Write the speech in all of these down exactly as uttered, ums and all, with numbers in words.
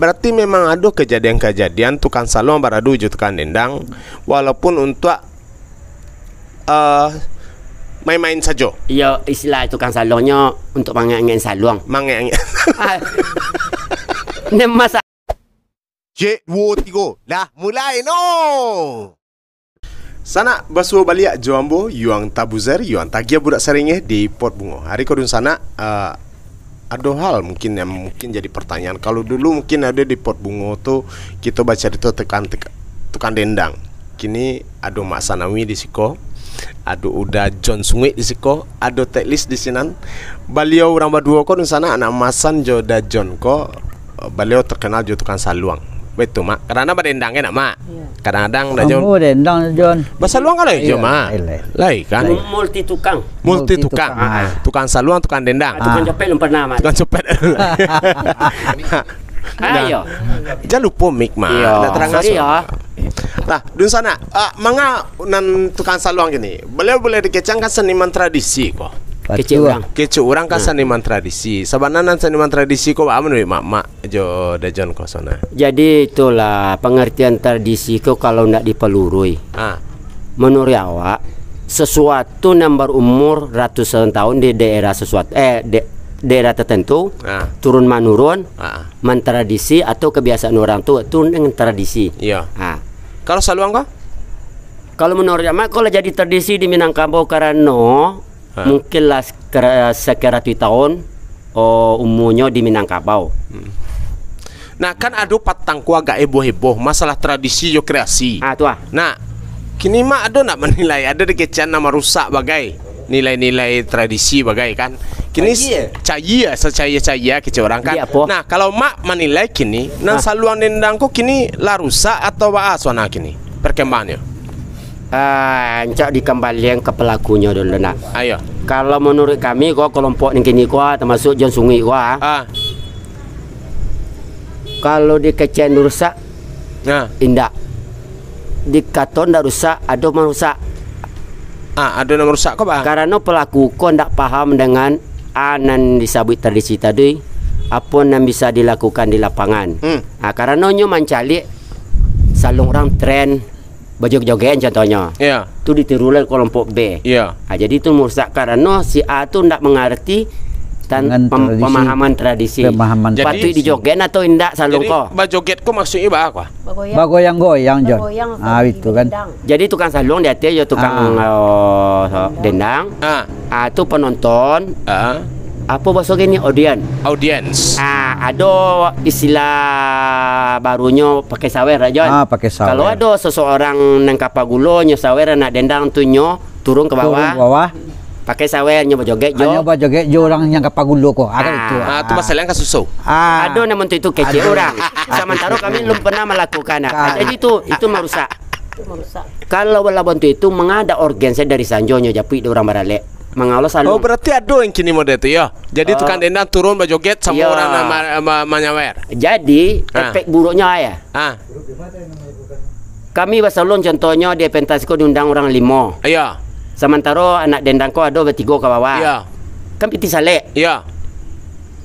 Berarti memang ado kajadian-kajadian tukang saluang baradu jo tukang dendang, walaupun untuak, eh, main-main sajo. Iyo, istilah tukang saluangnyo untuk mangek-angek saluang. Mangek-angek. Ah. Nan masa- Cek, duo, tigo. Lah, mulai no. Sanak, basuo baliak jo ambo, Yuang Tabuzer, Yuang Tagiah Budak Saringeh di Pot Bungo. Ari ko dunsanak, eh, ado hal mungkin yang mungkin jadi pertanyaan. Kalau dulu mungkin ado di Pot Bungo tu, kito bacarito tukang, tukang dendang. Kini ado Mak Sanawi di siko, ado Uda John Sunguik di siko, ado Teklis di sinan. Baliau urang baduo ko dunsanak, anak masan jo Uda John ko, baliau terkenal jo tukang saluang. Baitu, Mak. Kadang-kadang badendang kan, Mak? Iyo. Kadang-kadang Uda John. Ambo dendang, John. Basaluang kan lai, Iyo, John, Mak? Lai, lai. Lai kan? Multi tukang. Multi Multi tukang. tukang, ah. Tukang saluang, tukang dendang. Ah, tukang Ah. copet lum pernah, Mak. Tukang copet. Ah, Nah, iyo. Jan lupo mic, Mak. Iyo. Nak terang Sorry, asuh. yo. Nah, dunsanak, ah, manga nan tukang saluang kini? Baliau buliah dikecek kan seniman tradisi ko. Kecek Batua. urang. Kecek urang kan Nah. seniman tradisi. Sabananyo seniman tradisi ko baa manuruik Mak-mak jo Uda John ko, Sona? Jadi, itulah pengertian tradisi ko kalau ndak dipalurui. Ah. Manuruik awak, sesuatu nan barumur ratusan tahun di daerah sesuatu, eh, de-, daerah tertentu, Ah. turun manurun, Ah. mentradisi atau kebiasaan orang tu, tu dengan tradisi. Iyo. Ha. Kalau saluang ko? Kalau menurut Amak, kalau jadi tradisi di Minangkabau karano Ha. mungkinlah sekira, sekian ratus tahun, oh, umurnyo di Minangkabau. Hmm. Nah, kan ado patang ko agak heboh-heboh masalah tradisi jo kreasi. Ah, tu ah. Nah, kini Mak ado ndak manilai, ado dikecek nan marusak bagai nilai-nilai tradisi bagai kan? Kini Caia. s-, caia, sacaia-caia kecek urang kan? Di apo? Nah, kalau Mak manilai kini, nan Ah. saluang dendang ko kini lah rusak atau baa suana kini perkembangnyo? Ah, rancak dikambalian ka pelakunyo dulu, nak. Ayo. Kalau menurut kami, ko kelompok nan kini ko, ah, termasuk John Sunguik ko, ah. Ah. Kalau dikecek rusak, Nah. indak. Dikato ndak rusak, ado marusak. Ah, ado nan marusak ko, baa? Karano pelaku ko ndak paham dengan a nan disabuik tradisi tadi, apo nan bisa dilakukan di lapangan. Hmm. Ah, karano nyo mancaliak saluang urang tren bajoget-joget, contohnyo. Iya. Tu ditiru lah kelompok B. Iya. Ah, jadi tu marusak karano si A tu ndak mangarati tan-, Dengan pem-, tradisi, pemahaman tradisi. Pemahaman Jadi, Patuik tradisi. dijoget atau indak saluang jadi, ko? bajoget ko maksudnyo baa ko? Bagoyang. Bagoyang-goyang, John. Bagoyang Ah, sambil itu kan. dendang. Jadi tukang saluang di ateh jo tukang, Ah. oh, dendang. Ah. Ah, tu penonton. Ah. Apo bahaso kini? Audiens. Audiens. Ah, ado istilah barunyo pakai sawer, John. Ah, pakai sawer. Kalau ado seseorang nan ka pagulo nyo sawer anak dendang tu nyo turun ke Turun bawah. ke bawah. Pakai sawer nyo bajoget jo. Hanyo bajoget jo urang nan ka pagulo ko. Ah, kan Ah. itu. Ah, tu Ah. pasal nan ka susu. Ah. Ado nan bantuak itu kecek Ado. urang. Samantaro kami belum pernah melakukan. Ah. Ka- Jadi tu, itu marusak. Itu marusak. Kalau lah bantuak itu, manga ado orgen saya dari sanjo nyo japuik di urang baralek. Manga lo Oh, saluang. berarti ado nan kini model tu, yo? Jadi Oh. tukang dendang turun bajoget samo Yo. urang nan ma-, ma-, manyawer. Jadi, Ah. efek buruknyo, ya. Ah. Kami basaluang contohnyo di pentas ko diundang urang limo. Iyo. Samantaro anak dendang ko ado batigo ka bawah. Iyo. Kan pitih salek. Iyo.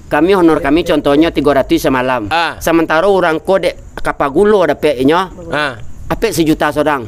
Kami honor kami contohnyo tigo ratuih samalam. Ah. Samantaro urang ko dek ka pagulo dapek inyo. Ah. Apek sajuta sorang.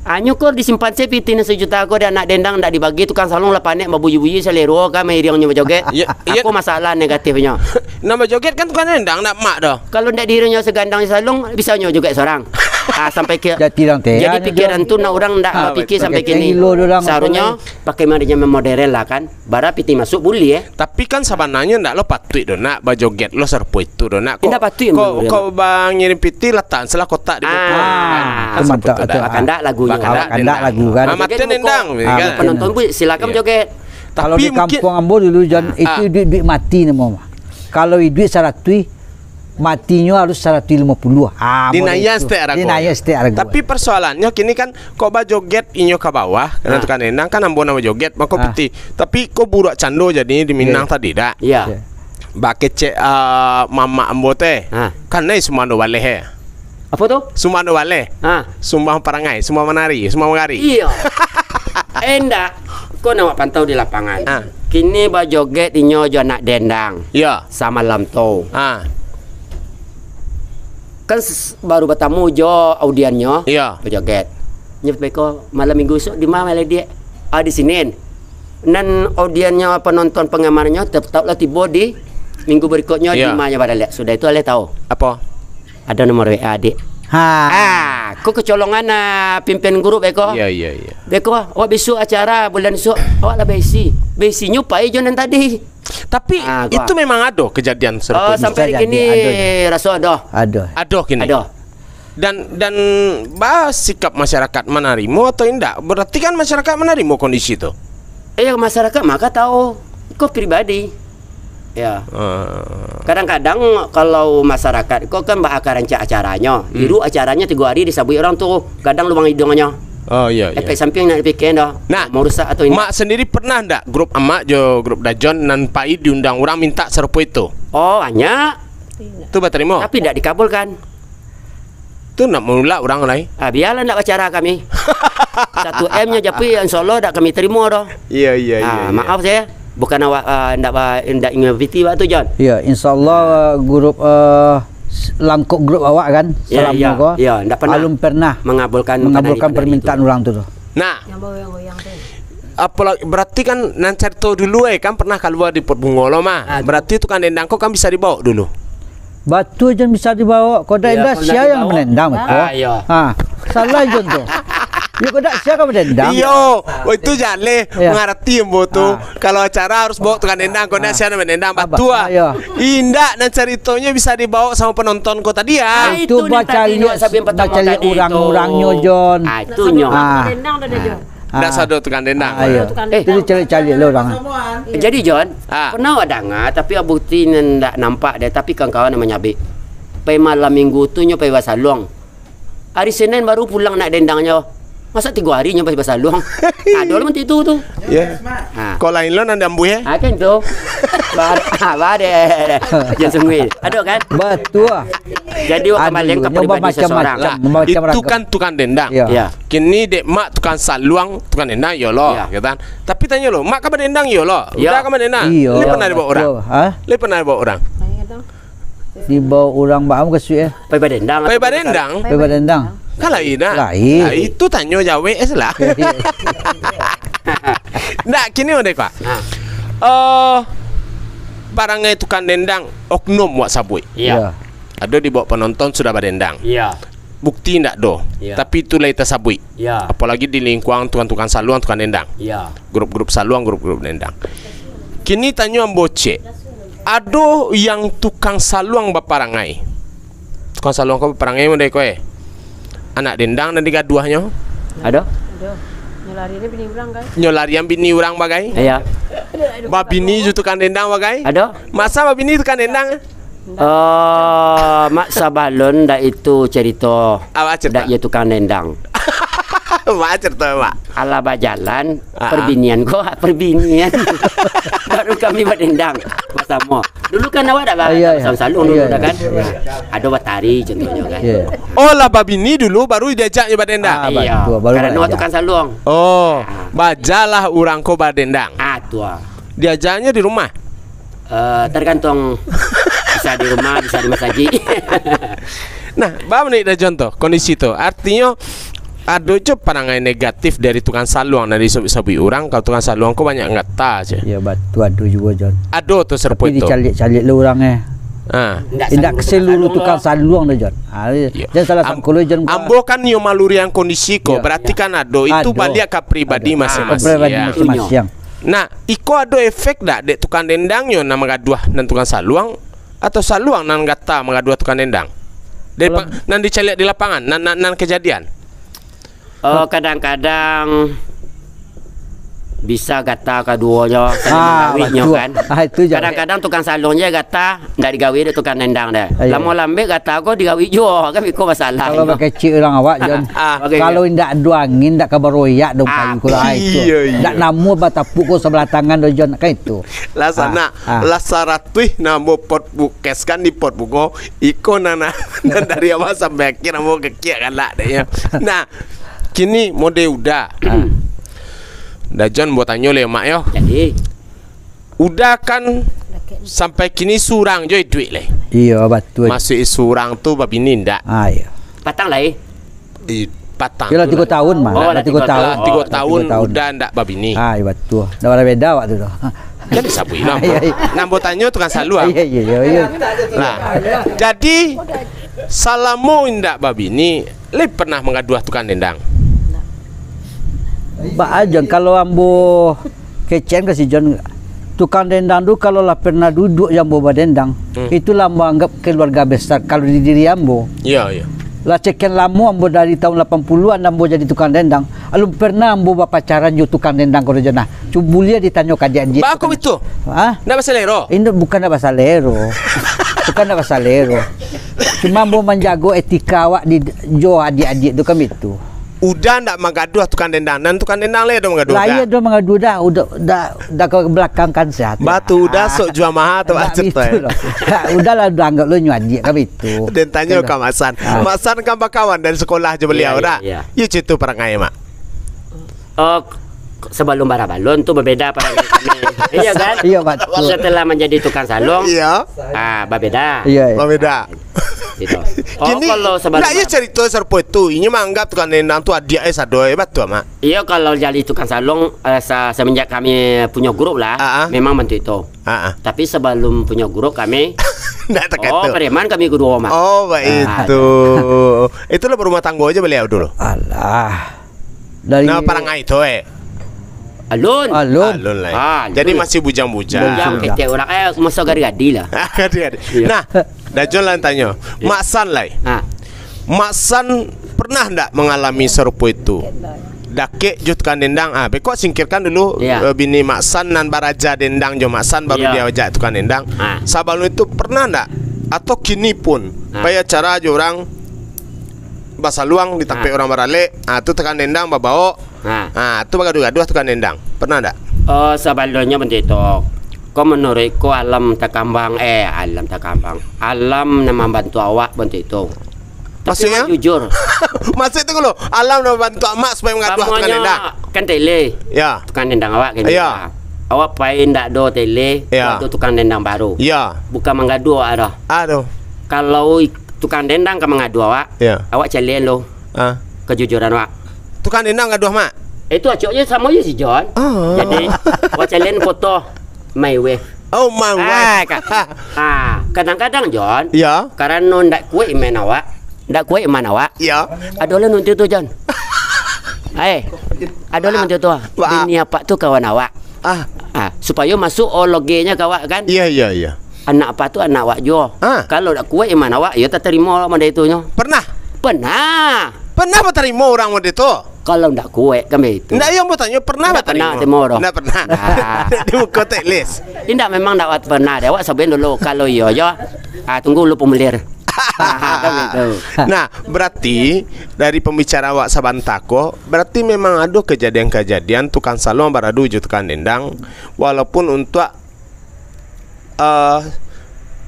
Anyo ko disimpan se pitih nan sajuta ko dek anak dendang ndak dibagi, tukang saluang lah panek babunyi-bunyi salero ka mairiangnyo bajoget. Iyo, iyo. Apo masalah negatifnyo? Nan bajoget kan tukang dendang, ndak mak doh. Kalau ndak diiriangnyo sagandang saluang, bisa nyo joget sorang. Ah, sampai ke Jati dang teh, Jadi anu, pikiran John. tu nak urang ndak Ah, bapikir betul. sampai Yang kini. gilo tu urang Seharusnyo pakai modern lah kan. Bara pitih masuk buliah. Tapi kan sabananyo ndak lo patuik do nak bajoget lo sarupo itu do nak. Kok, Indak patuik kok, memang, kok Bang ngirim pitih latak selah kotak di Ah, muko, kan? Kan mantap, sarupo itu tu. dah. Bakandak lagunyo. Bakandak Bakandak dendang. lagu, kan? Ah, Joget mati muko. dendang, Ah, kan? Penonton pun silakan Iya. joget. Kalau Tapi di mungkin kampuang ambo dulu, John, Ah. itu duit-duit mati namo mah. Kalau duit saratuih, matinyo harus saratuih limo puluah. Ah, model Dinaia itu. saketek arago. Dinaia saketek arago. Tapi persoalannyo kini kan, kok bajoget inyo ka bawah, karena Ah. tukang dendang kan ambo nan bajoget, mako Ah. pitih. Tapi kok buruak cando jadi di Minang Iya. tadi dak? Iya. Iya. Bakecek, ah, mamak ambo teh. Ah. Kan nai sumando baleh, eh. Apo tu? Sumando baleh. Ah. Sumbang parangai, sumbang manari, sumbang mangari. Iya. Endak. Ko nak awak pantau di lapangan. Ah. Kini bajoget inyo jo anak dendang. Iya. Samalam tu. Ah. Kan s-, baru batamu jo audiennyo. Iyo. Bajoget. Nyo beko, "Malam minggu isuak di ma, Malediak?" "Ah, di sinin." Nan audiennyo, penonton, penggemarnyo, tetap lah tibo di minggu berikutnyo. Iyo. Di ma nyo badalek. Sudah itu aleh tahu. Apo? Ado nomor W A, Dik. Ha. Ah, ko kecolongan, ah, pimpin grup, eh, ko. Iyo, iyo, iyo. Beko, awak bisuak acara bulan isuak, awak lah baisi. Baisinyo pai jo nan tadi. Tapi, ah, itu memang ado kejadian serupa. Oh, sampai hari kini raso ado. Ado. Ado kini. Ado. Dan, dan, ba, sikap masyarakat manarimo atau indak? Berarti kan masyarakat manarimo kondisi tu. Eh, masyarakat maka tahu. Ko pribadi. Ya. Ah. Kadang-kadang kalau masyarakat ko kan ba-, akan rancak acaranyo. Hmm. Iruak acaranyo tigo hari disabuik urang tu. Kadang luang iduangnyo. Oh, iya, iya. Efek samping nak dipikirin doh. Nah, mau rusak atau indak. Mak sendiri pernah ndak grup Amak jo grup Dajon nan pai diundang urang minta sarupo itu? Oh, banyak. Tu batarimo? Tapi ndak dikabulkan. Tu nak manulak urang lai. Ah, biarlah ndak bacara kami. Satu M nyo japuik, insya Allah ndak kami tarimo doh. Iya, iya, iya, Ah, iya. Maaf saya. Bukan awak, ah, ndak ba-, ndak ingin piti awak tu, Jon. Iya, insya Allah, ah, grup, ah, s-, langkok grup awak kan, Ya, salam iya, ko. Iya, ndak pernah Alun pernah mengabulkan mengabulkan panarimo dari permintaan itu. Urang tu, tu. Nah, Yang bawa yang goyang tu. Apalagi, berarti kan nan carito dulu, eh, kan pernah kalua di Pot Bungo lo mah. Ah, Berarti tukang dendang ko kan bisa dibawa dulu. Batua, Jon, bisa dibawa. Kok dak Ya, indak kalau sia ndak yang dibawa. Menendang, betul? Ah, iya. Ha, salah, Jon, tu. Ya, kok dak sia kan menendang? Iyo, oh, itu jaleh Iya. mengarati ambo tu. Ah. Kalau acara harus bawa tukang dendang, kok dak Ah. sia nak menendang, Abah, batua. ah, iya. Indak, nan caritonyo bisa dibawa sama penonton ko tadi, ah. Ah, Itu itu ni bacaliak, tadi nyo sabin pertama bacaliak tadi tu. urang-urangnyo, Jon. Ah, itu nyo. Ah. Dendang dah, dah, Jon. Ah. Dak sado tukang dendang. Ah, iya. Tukang Itu dendang. dicaliak-caliak lah urang. Iya. Jadi, Jon, Ah. pernah awak danga, tapi bukti nan ndak nampak deh, tapi kawan-kawan nan manyabik. Pai malam minggu tu nyo pai basaluang. Hari Senin baru pulang nak dendangnyo. Masa tigo hari nyo pai basaluang? Ado lah manti tu, tu. Ya. Ha. Kok lain lo nan diambuih, eh? Ha, kan tu. Bar-, ha, badeh. Jan sungui. Ado kan? Batua. Jadi, awak Ado kambali juga. ka Nyoba pribadi macam-macam, seseorang. Lah, macam itu ragam. kan tukang dendang. Ya. Ya. Kini dek mak tukang saluang, tukang dendang, iyo lo, Ya. gitu kan. Tapi tanyo lo, mak ka badendang, iyo lo? Ya. Uda ka badendang? Iyo. Lai pernah dibawa urang? Betul. Ha? Lai pernah dibawa urang? Dibawa urang, ba-, apo mukasuik, eh? Pai badendang Pai atau badendang? Pai badendang. Kan lain, nah. Lain. Nah, itu tanyo jawek, eh, lah. Ndak, kini model ko. Ha. Eh, parangai tukang dendang, oknum wak sabuik. Iya. Iya. Ado dibawa penonton sudah badendang. Iya. Bukti ndak do. Iya. Tapi itu lai tasabuik. Iya. Apolagi di lingkuang tukang-tukang saluang, tukang dendang. Iya. Grup-grup saluang, grup-grup dendang. Kini tanyo ambo cek, ado yang tukang saluang baparangai. Tukang saluang ko baparangai model ko, eh. Anak dendang nan digaduahnyo. Ado? Ado. Nyo larian bini urang, kan? Nyo larian bini urang bagai. Iya. Babini jo tukang dendang bagai. Ado? Masa babini tukang dendang? Oh, mak, sabalun dak itu carito. Apo carito? Dak iyo tukang dendang. Apo carito, Mak? Alah bajalan, Ah, ah. perbinian ko, perbinian. Baru kami badendang basamo. Dulu kan awak dak ba-, Ah, iya, iya. basamo saluang dulu Iya, dah iya. kan? Iya. Ado batari contohnyo kan. Iya. Oh, lah babini dulu baru diajaknyo badendang? Ah, Iya. batua, baru Karano balajar. tukang saluang. Oh, Ah. bajalah urang ko badendang. Ah, tu ah. Diajaknyo di rumah? Eh, tergantung. Bisa di rumah, bisa di masajik. Nah, baa menuruik Dajon tu, kondisi tu? Artinyo, ado jo parangai negatif dari tukang saluang nan disabuik-sabuik urang, kalau tukang saluang ko banyak gata je. Ya, batua, ado juo, Jon. Ado tu sarupo Tapi itu. dicaliak-caliak lah urang, eh. Ha. Indak Indak saluang, seluruh tukang tukang saluang. saluang dah, Jon. Ha, Ya. jangan salah Am-, sangko lo, Jon. ambo kan nyo malurian kondisi ko, Ya. berarti kan ado. Itu Ado. baliak ka pribadi Ado. masing-masing. Pribadi Ya. masing-masing. Nah, iko ado efek dak dek tukang dendang nyo nan manggaduah nan tukang saluang, atau saluang nan gata manggaduah tukang dendang? Dari Kalau pa-, nan dicaliak di lapangan, nan, nan, nan kejadian. Oh, kadang-kadang bisa gata kaduonyo, saling Ah, manggawihnyo, batua. kan. Ah, itu je. Kadang-kadang tukang saluang je gata, ndak digawi dek tukang dendang deh. Ah, iya. Lamo lambek gata ko digawi juo, kan iko masalah Kalau inyo. bakecek urang awak, Jon. Ah. Oke, Kalau oke. indak ado angin, ndak ka baroyak dong Ah, payu ko lah, itu. iya, iya. Ndak namuah batapuk ko sabalah tangan do, Jon, kan itu. Lah sanak, Ah, ah. lah saratuih namo pot bukes kan di pot bungo, iko nan, nan dari awal sampai akhir namo kekiak galak dek nyo. Nah, kini mode Uda. Ah. Dajon buat tanyo le, Mak, yo. Jadi? Uda kan Sampai kini surang jo iduik lai. Iyo, batua. Masuak surang tu babini ndak? Ah, iyo. Patang lai. Eh, patang Iyo lah, tu tigo lah. Tahun mah. Oh, Lah lah tigo tigo tahun. Lah tigo Oh, tahun tigo tahun. Uda ndak babini. Ah, iyo, batua. Ndak bara beda awak tu doh. Kan disabuik lah. Iyo, iyo. Nan ambo tanyo tukang saluang. Iyo, iyo, iyo, iyo. Nah, jadi salamo indak babini, lai pernah manggaduah tukang dendang? Baa Jon, kalau ambo kecekan ka si Jon, tukang dendang tu kalau lah pernah duduak jo ambo badendang, Hmm. itulah ambo anggap keluarga besar kalau di diri ambo. Iya, iya. Lah sekian lamo ambo dari tahun lapan puluhan ambo jadi tukang dendang, alun pernah ambo bapacaran jo tukang dendang ko Jon nah. Cubo buliah ditanyo ka adiak-adiak Baa kok tu kan. Itu? Hah? Ndak basalero? Ini bukan ndak basalero. Bukan ndak basalero. Cuma ambo manjago etika awak di, jo adiak-adiak tu kan itu. Uda ndak manggaduah tukang dendang, nan tukang dendang lai ado manggaduah Lah Uda. Iya ado manggaduah Uda, Uda, Uda, Uda ka balakang kan sehat. Batu Uda Ah. sok jua maha tu Ndak bacot tu, itu eh. Lah. Uda lah Uda anggap lo nyo adiak kan itu. Den tanyo Kan ka Mak San. Ah. Mak San kan bakawan dari sekolah jo baliau, Iya, iya, dak? iya. Iyo cito parangai, Mak. Oh, k-, sebelum barabalun tu babeda parangai kami. Iya kan? Iya, batua. Setelah manjadi tukang saluang, Iya. ah, babeda. Iya, iya. Babeda. Gitu. Oh, Kini, kalau sebelum ndak, iyo bar- carito sarupo itu. Inyo manganggap tukang dendang tu adiak eh sado eh, batua, Mak? Iyo, kalau jadi tukang saluang, eh, sa-, semenjak kami punyo grup lah, Ah, ah. memang bantuak itu. Ah, ah. Tapi sebelum punyo grup kami, Ndak takah oh, tu. preman kami kedua, Mak. Oh, baik Ah, itu. Itulah berumah tangga aja beliau dulu. Alah. Dari Nah, parangai tu, eh. Alun. Alun. Alun lah. Ah, Jadi alun. masih bujang-bujang. Bujang Bujang. kecek urang. Eh, masa gadi-gadi lah. Gadi-gadi. Iya. Nah, Dajon lah tanyo. Iya. Mak San lai. Ah. Mak San pernah ndak mangalami sarupo itu? Dakek jo tukang dendang. Ah, beko singkirkan dulu, Iya. eh, bini Mak San nan baraja dendang jo Mak San, baru Iya. diajak tukang dendang. Ah. Sabalum itu pernah ndak? Atau kini pun, Ah. baya cara jo urang basaluang di tampek Ah. urang baralek, ah, tu tukang dendang babaok. Ah. Ah, tu bagaduah-gaduah tukang dendang. Pernah ndak? Oh, sabalumnyo bantuak itu. Ko manuruik ko alam takambang, eh, alam takambang. Alam nan mambantu awak bantuak itu. Tapi Maksudnya? awak jujur. Maksud tu lo, alam nan mambantu amak supaya manggaduah tukang Pamuanyo dendang. kan tele. Ya. Tukang dendang awak kan. Ya. Awak pai ndak ado tele, Ya. ado tukang dendang baru. Ya. Bukan manggaduah awak dah. Aduh. Kalau i-, tukang dendang ka manggaduah awak, Ya. awak calian lo. Ah. Kejujuran awak. Tukang dendang gaduah, Mak? Itu acoknyo samo je si Jon. Ah. Jadi, awak calian foto my way. Oh, my Ah, wife. ka-, ah, kadang-kadang, Jon, Ya. karano ndak kuaik iman awak, ndak kuaik iman awak, Ya. ado lah nuntu tu, Jon. Eh, ado lah nuntu tu. Wah. Bini apak tu kawan awak. Ah. Ah, supayo masuk o logenyo ka awak, kan? Iya, iya, iya. Anak apak tu anak awak juo. Ah. Kalau ndak kuaik iman awak, iyo tatarimo awak model itu nyo. Pernah? Pernah. Pernah batarimo urang model tu? Kalau ndak kuaik, kan baitu. Ndak, iyo ambo tanyo, pernah Ndak pernah batarimo? tarimo doh. Ndak pernah. Nah. Di muko teklis. Indak, memang ndak pernah deh. Awak sabuik dulu. Kalau iyo jo, ah, tunggu dulu pemulir. Ah, kan baitu. Nah, berarti dari pembicaraan awak sabanta ko, berarti memang ado kejadian-kejadian tukang saluang baradu jo tukang dendang, walaupun untuak eh,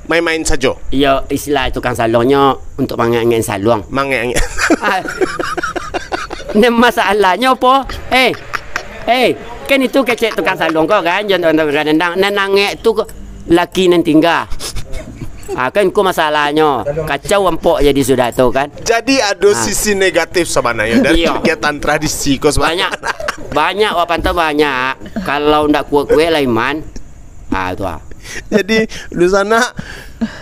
main-main sajo. Iyo, istilah tukang saluangnyo untuk mangek-angek saluang. Mangek-angek. Ah. Nah, masalahnyo apo? Eh, eh, kan itu kecek tukang saluang ko kan, jan tukang dendang. Nan angek tu ko laki nan tingga. Ah, kan ko masalahnyo. Kacau ampok jadi sudah tu kan. Jadi ado Ah. sisi negatif sabananyo dari Iyo. kegiatan tradisi ko sabananyo. Banyak. Banyak, wak pantau banyak. Kalau ndak kuek-kuek lah iman. Ah, tu ah. Jadi, dunsanak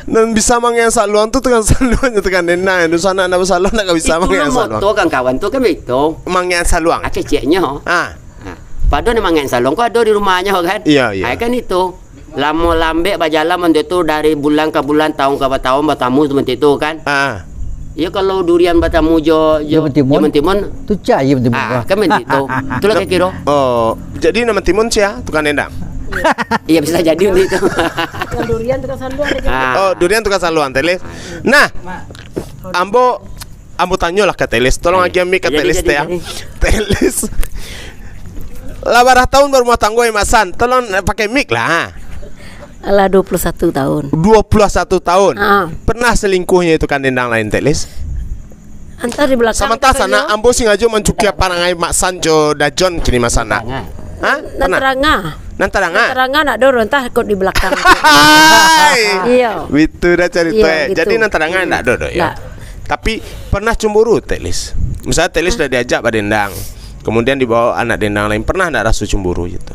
nan bisa mangek saluang tu tukang saluang jo tukang dendang. Dunsanak nan basaluang ndak ka bisa Itu mangek mah saluang. moto kan kawan tu kan baitu. Mangek saluang. Ah, keceknyo. Ah. Ah. Padahal nan mangek saluang ko ado di rumahnyo kan. Iya, iya. Ah, kan itu. Lamo lambek bajalan bantuak tu dari bulan ka bulan, taun ka taun batamu tu bantuak tu kan. Ah. Iyo, kalau durian batamu jo, jo, Iyo, mentimun. jo mentimun. Tu cak iyo mentimun. Ah, kan bantuak tu. Itulah kiro-kiro. Oh, jadi nan mentimun sia? Tukang dendang? Iyo, bisa jadi bantuak tu. Kalau durian tukang saluang ada Ah. Oh, durian tukang saluang, Telis. Nah, ambo, ambo tanyolah ka Telis. Tolong Ayo. agi mic ka Jadi, Telis jadi, teh, ya. jadi. Telis. Lah bara taun barumah tanggo, eh, Mak San. Tolong, eh, pakai mic lah. Alah, dua puluh satu tahun. Dua puluh satu tahun. Ah. Pernah selingkuhnyo itu kan dendang lain, Telis? Antah di belakang Samantah kita sana, nyo. ambo sengajo mancukia parangai Mak San jo Dajon kini, Mak San, nak. Jangan. Ha? Nan Pernah? Taranga. Nan taranga? Nan taranga nak doro, entah kok di belakang. Hai. Iyo. Bitu dah carito, Iyo, eh. Gitu. Jadi nan taranga ndak ado doh, ya. Ndak. Tapi pernah cemburu, Tek Lis? Misalnya Tek Lis Hah? Dah diajak badendang, kemudian dibawa anak dendang lain, pernah ndak raso cemburu gitu?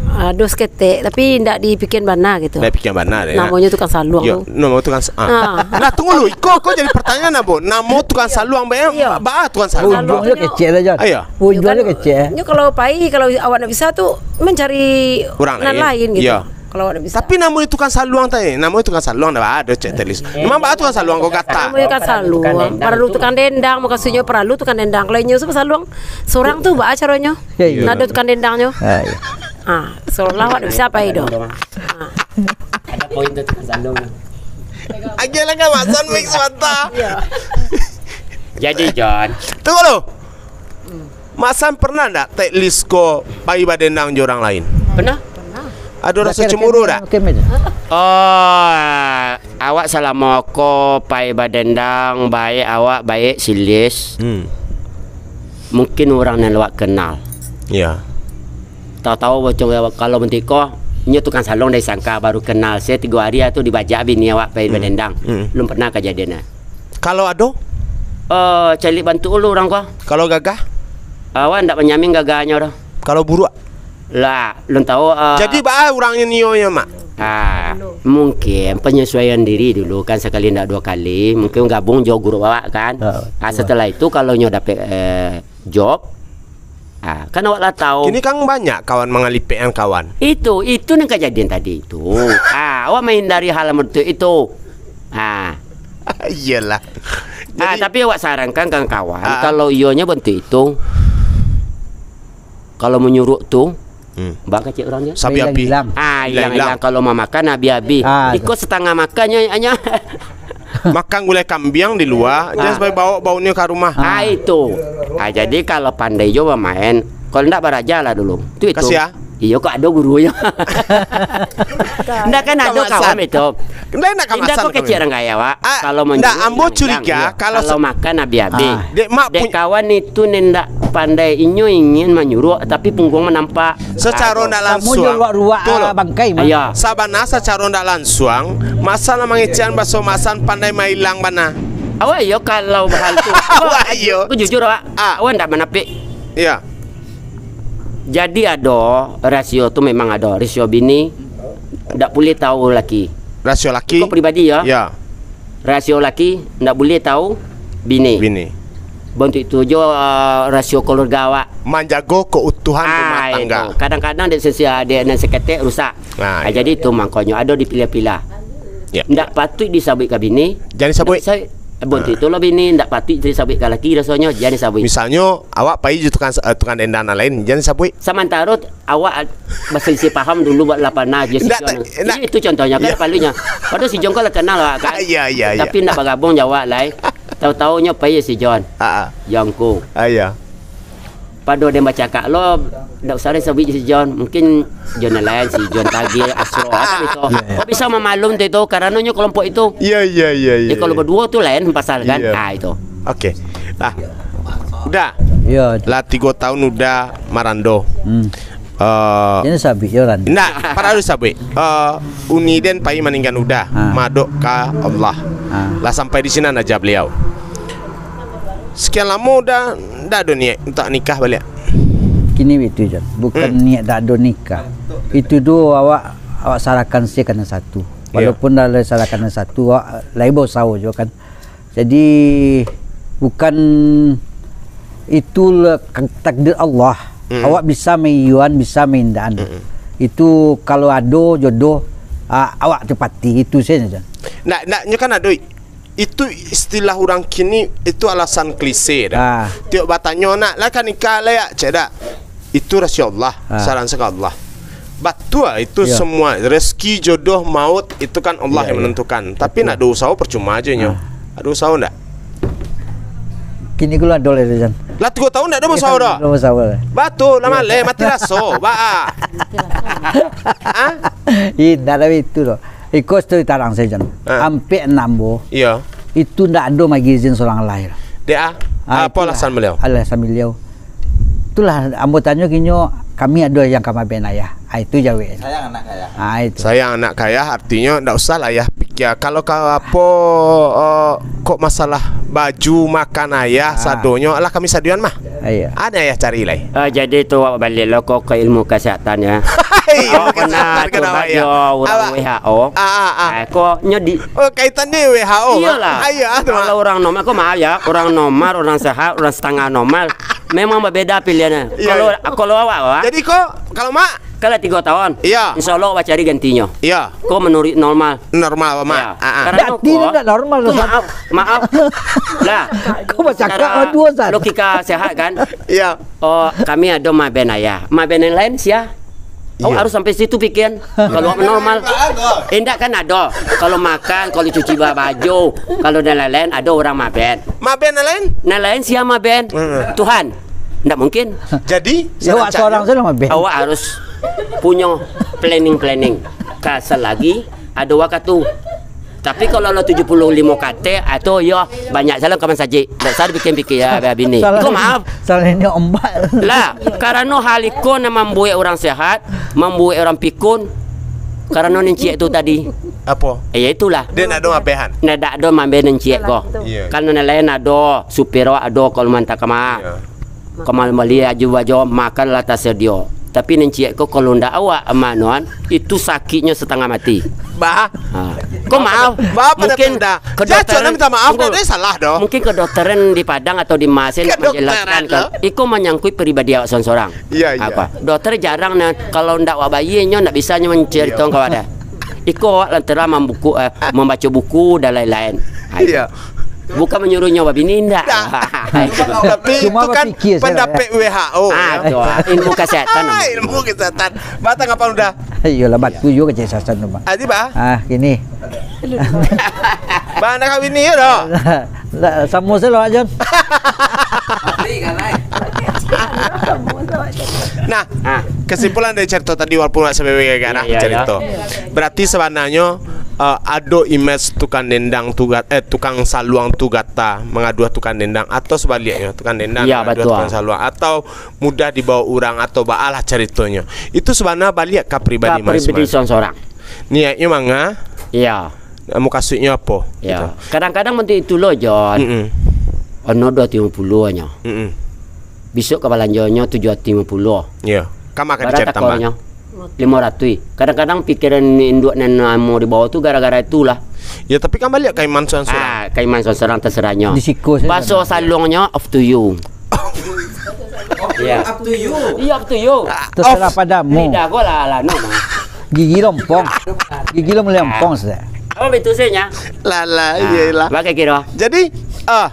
Ado saketek, tapi ndak dipikian bana gitu. Ndak dipikian bana, ya. Namonyo tukang saluang Yo, tu. Namo tukang sa-, ah. Ah. Nah, tunggu lu, iko, iko jadi pertanyaan, Abo. Namo tukang saluang, ba-, Iyo. ba-, tukang saluang. Ujuangnyo kecek lah, Jon. Ayo. Ujuangnyo Iyo kan, kecek. nyo kalau pai, kalau awak ndak bisa tu, mencari Urang nan lain. lain gitu. Iyo. Kalau awak ndak bisa. Tapi namo tukang saluang tadi, namo tukang saluang dah ado, cek Tek Lis. Eh, Memang ba tukang saluang ko gata. Namo tukang saluang, paralu tukang dendang, maksudnyo paralu tukang dendang. Kalau inyo tu saluang, sorang tu ba caronyo. Iyo, iyo. Ndak ado tukang dendangnyo. Ah, iyo. Ah, seolah awak ndak bisa pai doh. Ah. Ada poin tu tukang saluang. Agiah lah kan, Mak San mix mata. Jadi, Jon. Tunggu lu. Mak San pernah ndak Tek Lis ko pai badendang jo urang lain? Pernah. Ado raso Laki-laki cemburu ni dak? laki-laki ni. Oh, awak salamo ko pai badendang, baik awak, baik si Lis. Hmm. Mungkin urang nan awak kenal. Ya. Tahu-tahu bocor, kalau bantuak ko, inyo tukang saluang dari sangka, baru kenal. Saya tigo hari tu dibajak bini awak pai Hmm. badendang. Hmm. Belum pernah kajadian, ah. Kalau ado? Eh, caliak bantuak lu urang ko. Kalau gagah? Awak ndak manyamin gagahnyo doh. Kalau buruak? Lah, belum tahu, eh. Jadi, baa urang nio yo, Mak? Ah, mungkin penyesuaian diri dulu kan, sakali ndak duo kali. Mungkin gabung jo grup awak kan. Ha, Ah, betul. setelah itu kalau nyo dapek, eh, job, ah, kan awak lah tahu. Kini kan banyak kawan mangalipekkan kawan. Itu, itu nan kajadian tadi itu. Ah, awak menghindari hal bantuak itu. Ah. Iyolah. Ah, Jadi tapi awak sarankan kawan-kawan, Ah. kalau iyonyo bantuak itu, kalau manyuruak tu, Hmm. bak kecek urang tu. Sabi Hilang, api. hilang. Ah, Hilang, hilang, hilang. hilang. Kalau mamakan, habih-habih. Ah, Iko tu. setangah makannyo, hanya. Makan gulai kambiang di lua, Ah. just bawa baunyo ka rumah. Ah, itu. Ah, jadi kalau pandai jo bamain, kalau ndak baraja lah dulu. Tu itu. Kasih, ah. Iyo, kok ado gurunyo. Ndak kan ado Kamasan. kawan itu. Ndak, ndak Indak kamasan kok kecek kawan. urang kaya, Wak. Ah, Kalau ndak, manyuruak ambo hilang-hilang, curiga iyo. kalau Kalau sa- makan habih-habih. Ah. Dek mak Dek pun- kawan itu ni ndak pandai, inyo ingin manyuruak, tapi pungguang manampak. Sacaro Ah, ndak Samo jo langsung. ruak-ruak, Betul. ah, bangkai mah. Iyo. Sabana sacaro ndak langsung, Mak San lah mangecekan baso Mak San pandai mailang bana. Awak iyo kalau bahal tu. Awak Awak iyo. aku jujur, awak. Ah. Awak ndak manapik. Iyo. Jadi ado, rasio tu memang ado. Rasio bini ndak buliah tahu laki. Rasio laki? Iko pribadi, yo. Yo. Rasio laki ndak buliah tahu bini. Bini. Bantuak itu jo, ah, rasio keluarga awak. Manjago keutuhan rumah Ah, tangga. itu. Kadang-kadang dek sesia-, dek nan saketek rusak. Ah, Ah, iyo. jadi itu mangkonyo ado dipilah-pilah. Yo. Ndak patuik disabuik ka bini. Jan disabuik. Ndak bisa, bantuak Ah. itu lo bini, ndak patuik disabuik ka laki rasonyo, jan disabuik. Misalnyo, awak pai jo tukang, eh, tukang dendang nan lain, jan disabuik. Samantaro awak ad-, baselisih paham dulu buat lapana jo si Ndak, Jon. tak, ndak. Iyo, itu contohnyo kan Iyo. palunyo. Padahal si Jon ko lah kenal awak kan. Iyo, iyo, iyo. Tapi ndak bagabung jo awak lai. Tahu-tahunyo pai jo si Jon. Ah, ah. Jongko. Ah, iyo. Pado den bacakak lo, ndak usah den sabuik si Jon. Mungkin Jon nan lain, si Jon Tagih, Asro, apo itu. Iyo, iyo. Kok bisa mamalum tu itu, karanonyo kelompok itu. Iyo, iyo, iyo, iyo, Eh, kalau iyo. baduo tu lain pasal kan. Iyo. Ah, itu. Oke. Lah. Uda. Iyo. Lah tigo tahun Uda marando. Hmm. Eh, Jan sabuik jo, Ran. Ndak, paralu sabuik. Eh, uni den pai maninggan Uda, Ah. madok ka Allah. Ah. Lah sampai di sinan aja beliau. Sekian lamo Uda ndak ado niat untuak nikah baliak? Kini baitu, Jon. Bukan Hmm. niat ndak ado nikah. Itu tu awak, awak sarahkan se ka nan satu. Iyo. Walaupun dah lah sarahkan nan satu, awak lai bausaho juo kan. Jadi, bukan itu le-, takdir Allah. Mm-mm. Awak bisa maiyoan, bisa maindakan. Mm-mm. Itu kalau ado jodoh, ah, awak tepati, itu sajo. Ndak, ndak, nyo kan ado. Itu istilah urang kini, itu alasan klise dah. Ah. Tiok batanyo, "Nak lah ka nikah lah ya?" Cek dak. Itu rasio Allah, Ah. sarankan ka Allah. Batua itu Iyo. semua, rezeki, jodoh, maut, itu kan Allah Iyo, yang iyo. menentukan. Tapi Betul. nak ado usaho percuma aja nyo. Ah. Ado usaho ndak? Kini kulo ado lah, Jan. Lah tigo tahun ndak ado usaho dah. Belum usaho lah. Batua, lah Iyo. maleh, mati raso, ba. Ah? Ih, ndak lah itu doh. Iko cerita tarang sajo, Jan. Ah. Ampek nan ambo. Iyo. Itu ndak ado magizin surang lai. Dek ah? Ah, Apa itulah. alasan beliau? Alasan beliau. Itulah ambo tanyo kinyo, Kami ado yang ka maben ayah. Ah, itu jawek. Sayang anak ayah. Ah, itu. Sayang anak ayah, artinyo ndak usah lah ayah pikia. Kalau ka apo, eh, kok masalah baju, makan ayah, Ah. sadonyo, alah kami sadian mah. Iya. Ado ayah cari lai. Ah, jadi tu awak balik lo ko ka ilmu kesehatan ya. Ilmu Awak pernah kesehatan kenapa, curhat ya? jo urang Awak W H O. Ah, ah, ah. Ah, ko nyodi. Oh, kaitan ni W H O, Mak? Iyalah. Ah, iya, tu, Mak. Kalau urang normal, ko maaf ya, urang normal, urang sehat, urang setengah normal, memang berbeda pilihannya. Iya, Kalau, iya. kalau awak, Wak, Jadi ko, kalau Mak? kalau tiga tahun, Iya. insya Allah awak cari gantinyo. Iya. Ko menurut normal. Normal, Mak. Iya. Ah, ah. Karena Ganti ko, tu ndak normal, ko Ustaz. maaf, maaf. Lah, Kau bacakak secara aduh, Ustaz. logika sehat kan? Iya. Oh, kami ado maben ayah. Maben yang lain sia? Awak Iya. harus sampai situ pikiran. Kalau awak normal. Bagus. Indak kan ado. Kalau makan, kalau cuci ba-, baju, kalau dan lain-lain, ado urang maben. Maben yang lain? Yang lain sia maben? Hmm. Tuhan. Ndak mungkin. Jadi, Ya, awak sarancaknyo? seorang saja maben. Awak harus punyo planning-planning. Ka selagi ado wakatu. Tapi kalau lo tujuh puluh limo katek, atau yo banyak salam ka masajik. Ndak usah dipikia-pikia, ya, bini. Salah Iko ni, maaf. salah ni ombak. Lah, karano hal iko nan mambuek urang sehat, mambuek urang pikun, karano ninciak tu tadi. Apo? Eh, ya itulah. Dia nak ado mabehan. Ndak ado mambe ninciak ko. Iya. Kan nan lain ado, supir awak ado kalau mantah ka ma. Iya. Kamali-mali aju bajo, makan lah tasadio. Tapi ninciak ko kalau ndak awak manuan, itu sakiknyo satangah mati. Bah. Ha. Ko maaf. Bah, pada Mungkin pindah. Jacok lah minta maaf, Tunggu. dah, dah salah doh. Mungkin kedokteran di Padang atau di Mas nak Kedokteran menjelaskan kan. lah. Iko manyangkut pribadi awak sorang-sorang. Iya, iya. Apa? Dokter jarang nah, kalau ndak awak bayi nyo ndak bisa nyo menceritakan Iya. ka awak dah. Iko awak lantaran mambuku, eh, membaca buku dan lain-lain. Ha, itu. Iya. Bukan menyuruh nyo babini, ndak. Ndak. Tapi Cuma itu kan berpikir saja, pendapat ya. W H O, Ah, ya. tu, ah, ilmu kesehatan namanya. Ilmu kesehatan. Batang apa udah? Iyolah, batu juga kecil sasan tu, Bang. Adi, Bah? Ah, gini. Bang, nak kahwin ni, ya, doh? Lah, sama saja lah, Jon. Nah, Ah. kesimpulan dari cerita tadi, walaupun awak sawewe gara-gara Iya, iya, cerita. iya. Berarti sebenarnyo, eh, ado imej tukang dendang tu gat-, eh, tukang saluang tu gata mangaduah tukang dendang, atau sebaliknyo, tukang dendang Iya, mangaduah betul. tukang saluang, atau mudah dibawa urang, atau baalah ceritonyo. Itu sebenarnyo baliak ka pribadi Ka pribadi masing-masing. sorang-sorang. Niatnyo manga, Iya. mukasuiknyo apo? Iya. Gitu. Kadang-kadang bantuak itu lo, Jon. Mm-mm. Ono dua ratus limo puluh nyo. Mm-mm. Besok ka balanjonyo tujuh ratus limo puluh. Iya. Kama ka Bara dicari tambah. takornyo limo ratus. Kadang-kadang pikiran induak nan namo di bawah tu gara-gara itulah. Ya, tapi kan baliak ka iman sorang-sorang. Ah, ka iman sorang-sorang terserah nyo. Di siko saja Baso lah. saluangnyo up to you. Iya. Up to you. Iya, up to you. Terserah Of- padamu. Lidah ko lah, lah, no, mah. Gigi lompong. Gigi lo melempong saja. Apa betul sih, nya? Lah, lah, Ah, iyalah. bagai kira. Jadi, ah,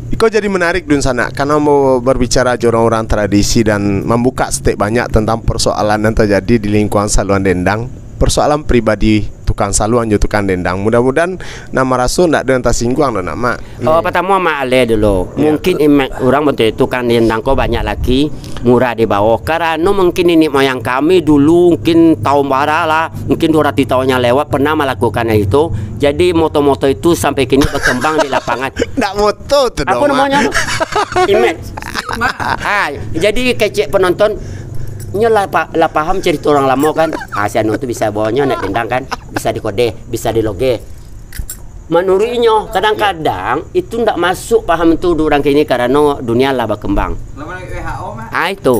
iko jadi menarik, Dun Sanak, karena mau berbicara jo orang-orang tradisi dan membuka setek banyak tentang persoalan yang terjadi di lingkungan saluan dendang, persoalan pribadi tukang saluan jo tukang dendang. Mudah-mudahan nak maraso ndak ada yang tersinggung, Dun Amak. Oh, Hmm. pertama, Mak Ale dulu. Ya. Mungkin imek urang bantuak itu kan dendang ko banyak laki, murah di bawah. Karano mungkin niniak moyang kami dulu, mungkin tahun bara lah, mungkin dua ratus tahun yang lewat pernah melakukan itu. Jadi, moto-moto itu sampai kini berkembang di lapangan. Ndak moto tu Apa doh, Mak. namanya tu? Imej. Ah, jadi kecek penonton, nyo lah, pa-, lah paham cerita orang lama kan. Ah, si Anu tu bisa bawa nyo nak dendang kan, bisa dikodeh, bisa diloge. Menurut inyo, kadang-kadang itu ndak masuk paham tu di urang kini karano dunia lah berkembang. Lama lagi W H O, Mak. Ah, itu.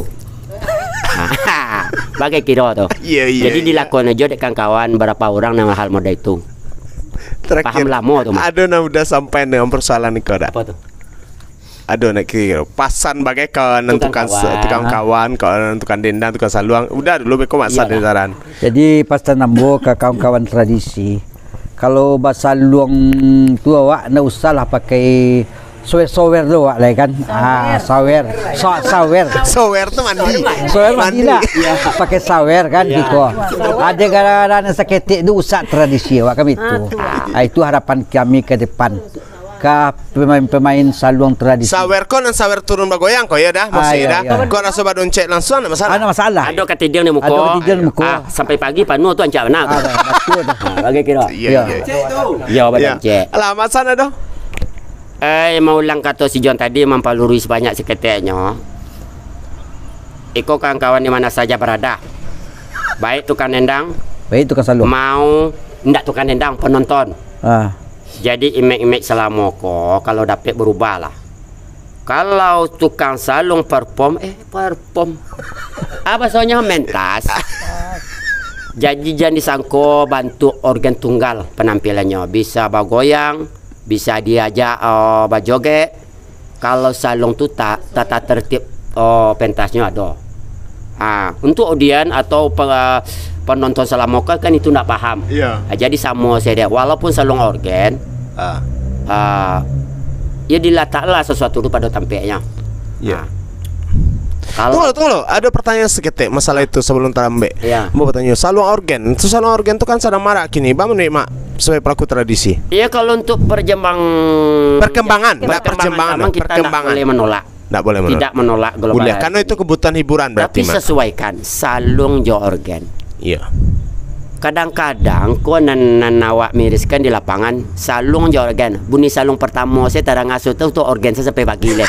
Bagai kiro tu. Iya, iya, Jadi iya. dilakon aja dek kawan-kawan berapa orang yang hal model itu. Terakhir, Paham lama tu, Mak. ada nak udah sampai dengan persoalan ni kau dah? Apa tu? Aduh, nak kira pasan bagai kawan Tukang tukang se-, kawan. tukang kawan, kawan tukang dendang, tukang saluang. Udah dulu beko masan Iyalah. dari saran. Jadi, pasan ambo ka kawan-kawan tradisi, kalau basaluang tu awak ndak usahlah pakai sower-sower tu awak lai kan. Ah, sawer. Sa-, sawer. Sower tu mandi. Sower mandi Mandi. lah. Pakai sawer kan Iya. gitu. Ada gara-gara nak saketek tu usak tradisi awak kan itu. Ah, itu harapan kami ke depan. Ka pemain-pemain saluang tradisi. Sawer ko nan sawer turun bagoyang ko, ya dah, Ah, maksudnya iya, dah. iya. Kok raso badoncek langsung, ndak masalah. Ah, ndak masalah. Ado katidiang di muko. Ado katidiang di muko. Ah, sampai pagi panuh tu ancak bana tu. Ah, betul tu. Ah, bagai kiro. Iya, Iya. iya. Iya, Iya. badoncek. Alah, Mak San ado? Eh, maulang kato si Jon tadi, mampalurus banyak saketeknyo. Iko kawan-kawan di mana saja berada. Baik tukang dendang, Baik tukang saluang. Mau ndak tukang dendang, penonton. Ah. Jadi image-image salamo ko kalau dapek berubah lah. Kalau tukang saluang perform, eh, perform. Apa soalnya mentas? Jadi jan disangko bantuk organ tunggal penampilannyo. Bisa bagoyang, bisa diajak, eh, bajoget. Kalau saluang tu ta-, tata tertib, oh, pentasnyo ado. Ah, untuk audiens atau pe-, penonton salamo ko kan itu ndak paham. Iya. Ah, jadi samo saja. Walaupun saluang organ, Ah. ah, ya dilataklah sesuatu tu pada tampeknya. Iya. Ah. Kalau Tunggu, tunggu, ada pertanyaan seketek masalah itu sebelum terambek. Iya. Mau bertanya, saluang organ, itu saluang organ tu kan sadang marak kini, bang, menerima sebagai pelaku tradisi. Iya, kalau untuk perjembang-, Perkembangan, bukan perkembangan, perjembangan, zaman kita ndak perkembangan. Boleh menolak. Ndak boleh menolak. Tidak menolak kalau Boleh, bahagian karena itu ini. Kebutuhan hiburan berarti, Tapi Mak. Sesuaikan, saluang jo organ. Iya. Kadang-kadang ko nan, nan awak miriskan di lapangan, saluang jo organ. Bunyi saluang pertamo se tarang asuh tu, tu organ se sampai pagi leh.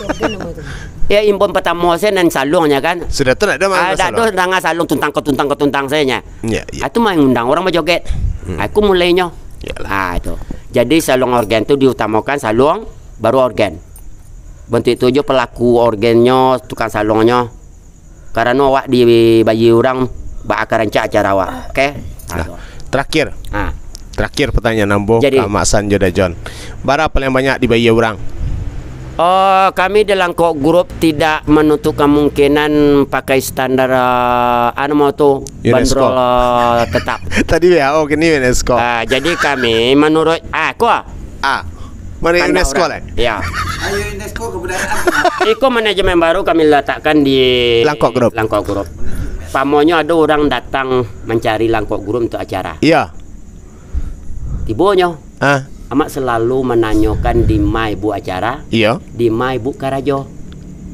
Organ nama tu? Ya, imbon pertamo se nan saluangnyo kan. Sudah tu ndak ada Ah, masalah. Ndak ada danga saluang tuntang ke tuntang ke tuntang saja nya. Iya, iya. Ah, tu mangundang orang bajoget. Hmm. Ah, aku mulainyo. Iyalah. Ah, itu. Jadi saluang organ tu diutamakan saluang, baru organ. Bantuak itu jo pelaku organnyo, tukang saluangnyo. Karano awak dibayia urang baa ka rancak acara awak. Oke? Nah, Aduh. Terakhir. Ha. Terakhir pertanyaan ambo Jadi. Ka Mak San jo Dajon. Bara paling banyak dibayia urang? Oh, kami di Langkok Group tidak menutup kemungkinan pakai standar, eh, anu mau tu, UNESCO. Bandrol, eh, tetap. Tadi W H O, kini UNESCO. Ah, jadi kami menurut, ah, ko, ah. Ah, mana Kandak UNESCO urang. Lah? Ya. Ayo UNESCO kebudayaan. Iko manajemen baru kami letakkan di Langkok Group. Langkok Group. Pamonyo ada orang datang mencari Langkok Group untuk acara. Iya. Tibonyo. Ah. Amak selalu menanyakan di ma ibu acara, Iya. Di ma ibu karajo.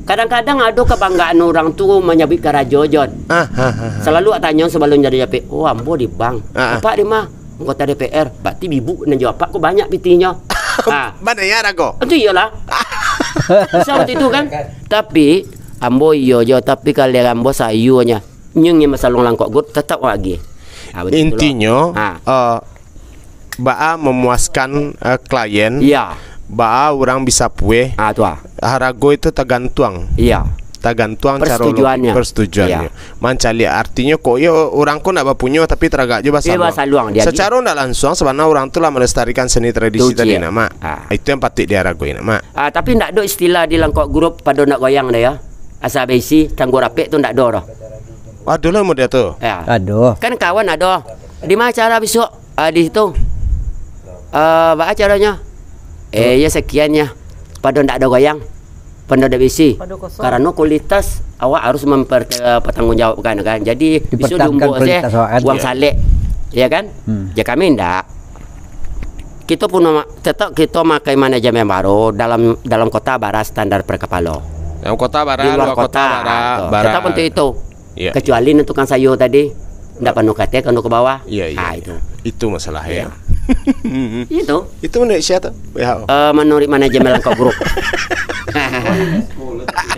Kadang-kadang ada kebanggaan orang tu menyebut karajo, Jon. Ah, ah, ah, ah. Selalu awak tanyo sebelum jadi japek, "Oh, ambo di bank." Ah, ah. "Apak di ma?" "Anggota D P R." "Berarti bibuk nan jo apak ko banyak pitinyo." Ah. Mana ya, Rago? Itu iyalah. Bisa waktu itu kan. Tapi, ambo iyo jo, tapi kalian ambo sayuannya. Nyung yang masalah Langkok Group, tetap lagi. Ah, betul lah. Intinyo, Ah. eh, baa memuaskan, eh, klien, Iya. Baa urang bisa pueh, Ah, tu ah. Harago itu tagantuang. Iya. Tagantuang caro Persetujuannya. Logi-, persetujuannya. Iya. Mancaliak artinyo kok, iyo, urang ko ndak bapunyo, tapi taragak jo Iya, basaluang. Basaluang dia. Sacaro ndak lansuang, sabananyo urang tu lah melestarikan seni tradisi Tuji, tadi, ya. Nak, Mak. Ah. Itu yang patut diharagoi, nak, Mak. Ah, tapi ndak ado istilah di Langkok Group pado ndak goyang dah, ya. Asa baisi, tangguh rapek tu ndak ado dah. Aduh lah, muda tu. Ya. Aduh. Kan kawan ado. Di mana acara besok? Ah, di situ. Ah, baa acaranya? Eh, ya sekiannya. Pado ndak ada goyang. Pado ndak bisi. Pado kosong. Karena kualitas awak harus memper-, eh, pertanggungjawabkan kan. Jadi, besok Dipertahankan diumbuk saya kualitas awak kan? Uang Ya. salek. Ya kan? Hmm. Ya kami ndak. Kita pun ma-, tetap kita makai manajemen baru dalam, dalam kota bara standar per kapalo. Dalam kota bara, Di luar luar kota, kota bara, ah, tu. Bara. Tetap untuk itu. Iya, Kecuali iya. Nan tukang sayur tadi, ndak penuh katek, penuh ke bawah. Iya, iya, Ah, iya. Itu. Itu masalah, Iya. ya. Itu. Itu menurut siapa tu? W H O. Eh, menurut manajemen Langkok Group.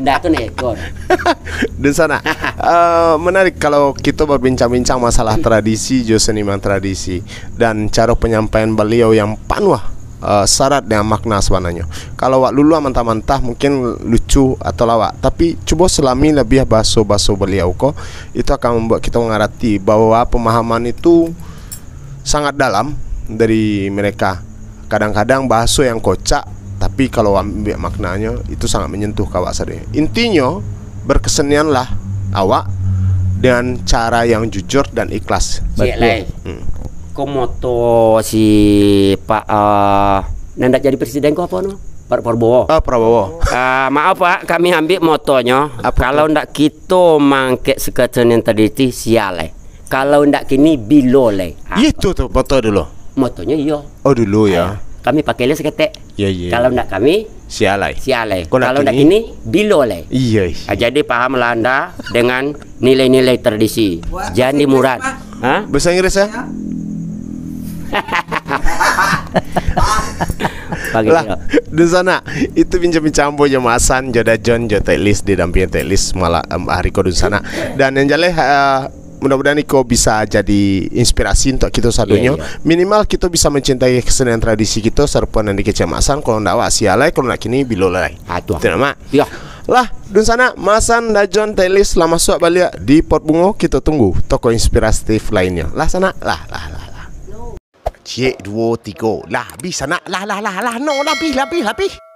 Ndak tu nih, ekor. Dan sana. Eh, menarik kalau kita berbincang-bincang masalah tradisi jo seniman tradisi dan cara penyampaian beliau yang panuh eh, syarat dengan makna sabananyo. Kalau awak luluah mantah-mantah, mungkin lucu atau lawak. Tapi, cubo salami labiah bahaso-bahaso baliau ko, itu akan mambuek kito mangarati bahwa pemahaman itu sangat dalam dari mereka. Kadang-kadang bahaso yang kocak, tapi kalau ambiak maknanyo, itu sangat menyentuh ka awak sadonyo. Intinyo, berkesenianlah awak dengan cara yang jujur dan ikhlas. Cik Batua. Lai. Hmm. Ko moto si Pak, ah, nan ndak jadi presiden ko apo namo? Pak Prabowo. Ah, Prabowo. Ah, maaf, Pak, kami ambiak motonyo. Apo tu? Kalau ndak kito mangkek sekecen yang tadi ti, sia lai. Kalau ndak kini, bilo lai. Ah. Itu tu moto dulu. Motonyo iyo. Oh, dulu ya. Ah, kami pakai lai saketek. Ya, ya, Kalau ya. ndak kami, Sia lai. sia lai. Kok nak Kalau ndak kini? kini, bilo lai. Iya, iya. Ah, jadi pahamlah anda dengan nilai-nilai tradisi. Wah, Jan bahasa Inggris, Dimurat. Pak. Ha? Bahasa Inggris ya? Ya. Lah, dunsanak, itu bincang-bincang ambo jo Mak Hasan, jo Dajon, jo Teklis, didampingi Teklis malam, em, hari ko, dunsanak. Dan yang jaleh, eh, mudah-mudahan iko bisa jadi inspirasi untuk kita sadonyo. Iya, iya. Minimal kita bisa mencintai kesenian tradisi kita, sarupo nan dikecek Mak Hasan, kalau ndak awak sia lai, kalau ndak kini bilo lai. Ah, tu. Betul, Mak? Iya. Lah, dunsanak, Mak Hasan, Dajon, Teklis lah masuak baliak di Pot Bungo, kita tunggu tokoh inspiratif lainnyo. Lah, sanak, lah, lah, lah, lah. Ciek, duo, tigo. Lah, abih, sanak. Lah, lah, lah, lah, no, lah, abih, lah, abih, lah, abih.